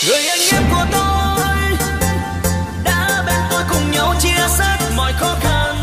Người anh em của tôi đã bên tôi cùng nhau chia sẻ mọi khó khăn.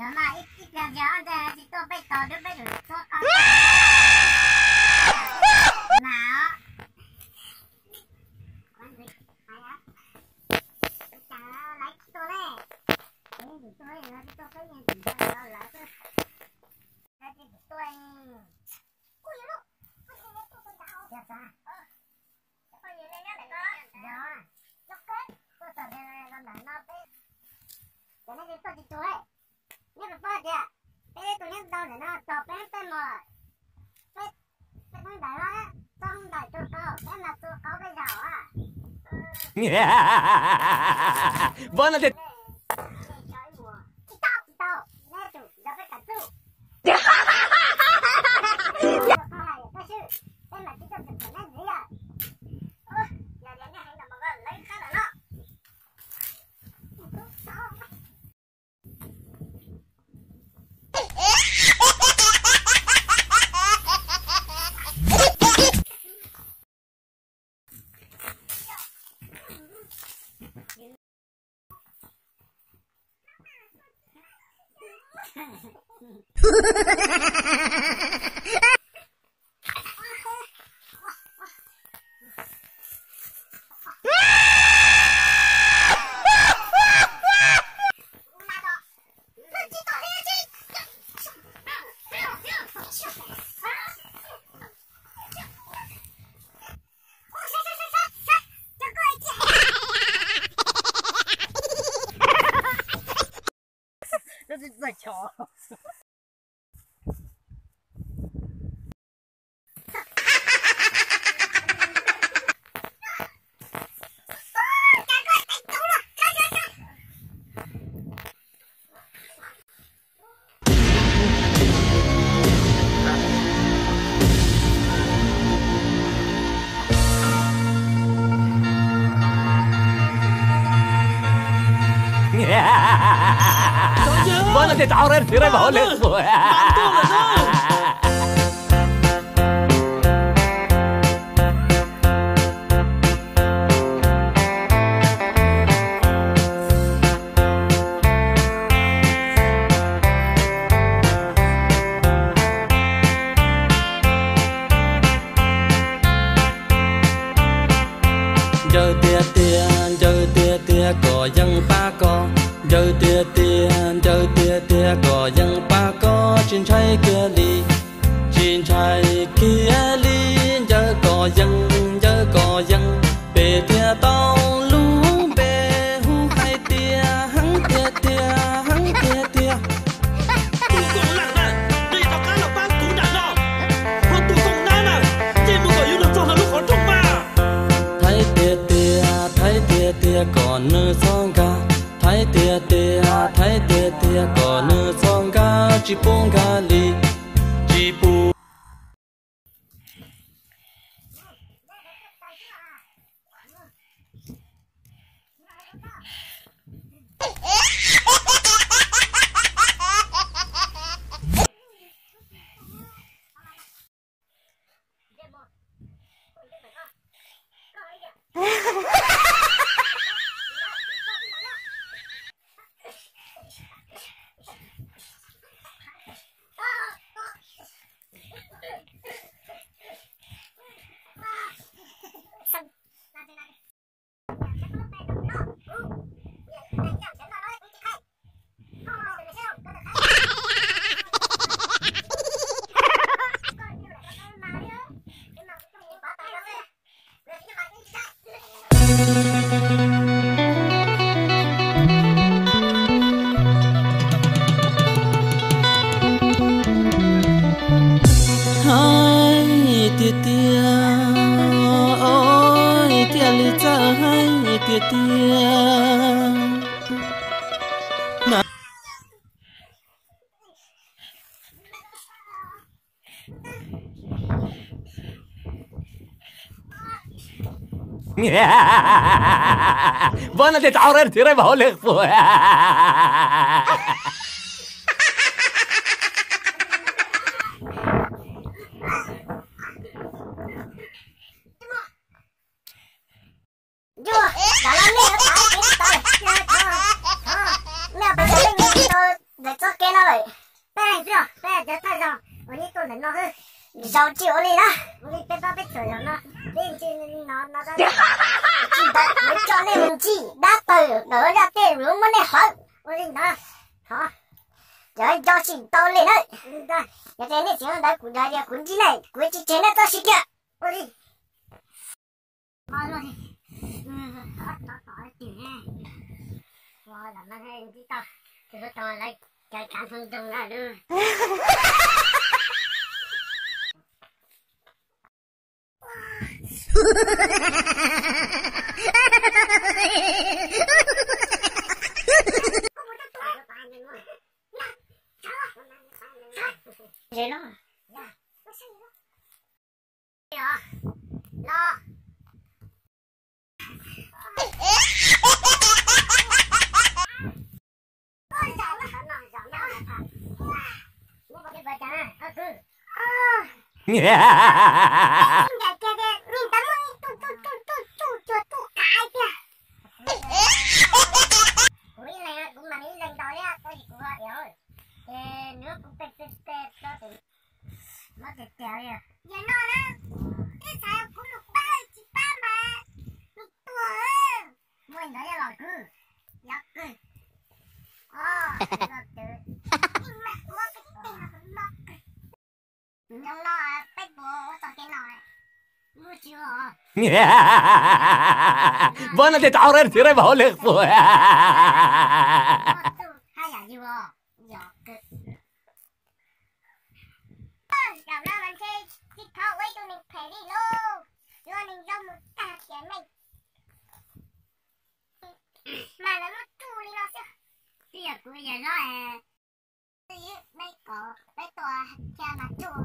Yog mas ib pliag ntsis ob ntej tsis tuaj peb tog twb peb tsuas txhua qau na. Lawv tsis tuaj ne, tsis tuaj peb yeej tsis nco lawv, lawv tsis tuaj. Yog, tuaj tom los ntawm no peb, cov nej tsis tuaj tsis tuaj. Neb puas paub tias peb tus neb ntau ntawm no tos peb peb mos, peb peb peb ntawm no, txog ntawm tus qau peb mas tus qau peb zaum. Vos no tias tsis tau, tsis tau, neb tus nrog peb kam txuj. Tus qau hais tias peb swb, peb mam tsis tuaj txog tom neb ntxiv yom. Yog tias nej heev los mus lawv qab lawm no. Vos no tej tov rau rau vauv lawm. Ncaws tiag tiag, ncaws tiag tiag kom yeej pab koj. Ncaws tiag tiag, ncaws tiag tiag kom yeej pab koj, tsis ntshai kiag li. Tsis ntshai kiag li, ncaws kom yeej, ncaws kom yeej, pem thiaj tau lub npe hu hais tias heev tiag tiag, heev tiag tiag. Tus koom laj na, nej rov qab los pab kuv nram no. Ho tus koom nab na, nce mus kom yuav luag txog ntawm lub qhov rooj mas. Thaij tiag tiag, thaij tiag tiag kom nws txhob nkag. Thaij tiag tiag, thaij tiag tiag kom nws txhob nkag, tsis pub nkag li, tsis pub. Hais tiag tiag, oj, thiaj li txawj hais tiag tiag. Npawg no ces tau rau thiab rau hauv lawm puas? Ncuj, cov loj mej no pab kev tsis tau lawm. Mej pab cov leej tsis tau ntawm txoj kev no lawm. Peb leeg xwb os, peb cov thawj zaug uas yeej tuaj ntawm no xwb. Zaum tsis ua li na. Ua li peb pab peb txhua zaum no, peb tsis no no tsis ntawd kuv tso nej mus ntsib dab tawg ntawm zaj tej yuav muab nej hlawv. Ua li ntawd, thov, cov nco tsis tau li na. Yog tias nej tsis ntawd kuv yog tias kuv ntsib nej kuv tsis tseg nej txoj sia kiag. Ua li. Ze no. Kuv ib leeg, kuv mam li ib leeg ntaus thiab, tab sis kuv ho iab, ces nws kuv pem pem pem rau tus mob tiag tiag li. Yog no na, twb xav kuv mus pab tsis pab mas nws tuag. Muaj ntawd yog los kwv, yog kwv. Os, los twv. Ib mas ua peb teg no kuv mob kwv. Zoo no peb puas ua txoj kev no? Mus tsis ua. Npawg no ces tau rau thiab rau hauv lawm puas? Haj yam yus os, yog kwv. Zaum no mas ntshe tsis txhob ua ib tug neeg phem li lauj, yuav neeg zoo mus tag tiam neej. Mas lawv muab tsuj li no xwb. Twb yog kuv yog hlob es, twb yog peb kom peb tuaj thiab mas tsuj.